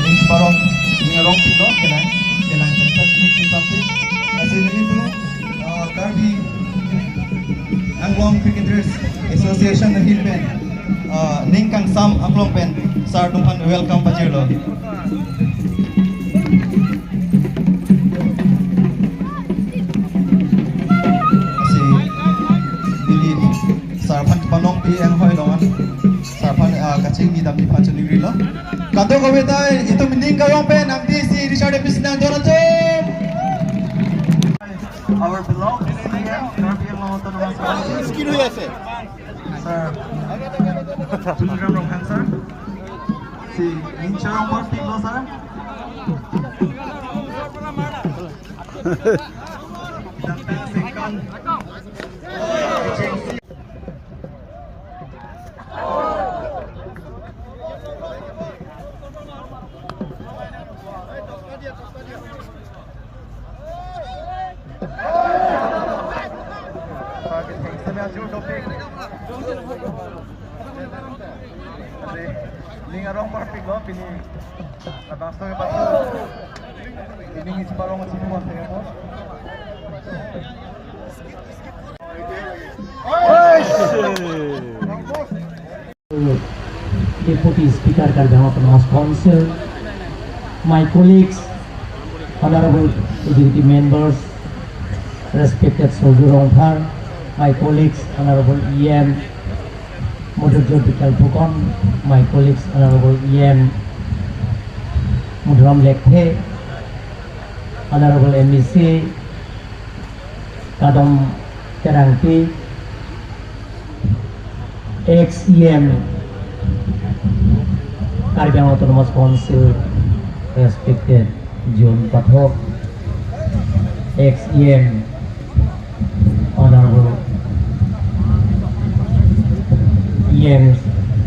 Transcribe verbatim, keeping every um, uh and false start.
Parong, ning arongpiklo, kelang, kelang, kelang, kelang, kelang, kelang. Lasi nelitum, uh, Karbi Anglong Cricketers Association ahin pen, uh, ning kangsam aklong pen sir atum aphan welcome pajirlo. Lasi neli sir aphan panong pi enghoi longan. Sir aphan, ah, kachingni damji aphan choningri lo. Kadokave ta itum ning karong pen nangdi si Richard A P C nangdon atum. Our beloved C E M, Karbi Anglong Autonomous Council. Sir Tuliram Ronghang sir. Si ning charong bor pik lo sir. Ning arong parpik lo pini. Abang story patut. Ini isi parong isi dua saya mo. Deputy Speaker Karbi Anglong Autonomous Council, my colleagues, honorable executive members, respected Surjya Rongphar, my colleagues, honorable E M, Madhurjyoti Kalphukan, my colleagues, honorable E M Madhuram Lekthe, honorable M A C, Kadom Terangpi, ex E M Karbi Anglong Autonomous Council, respected John Pathak, ex E M, honorable E M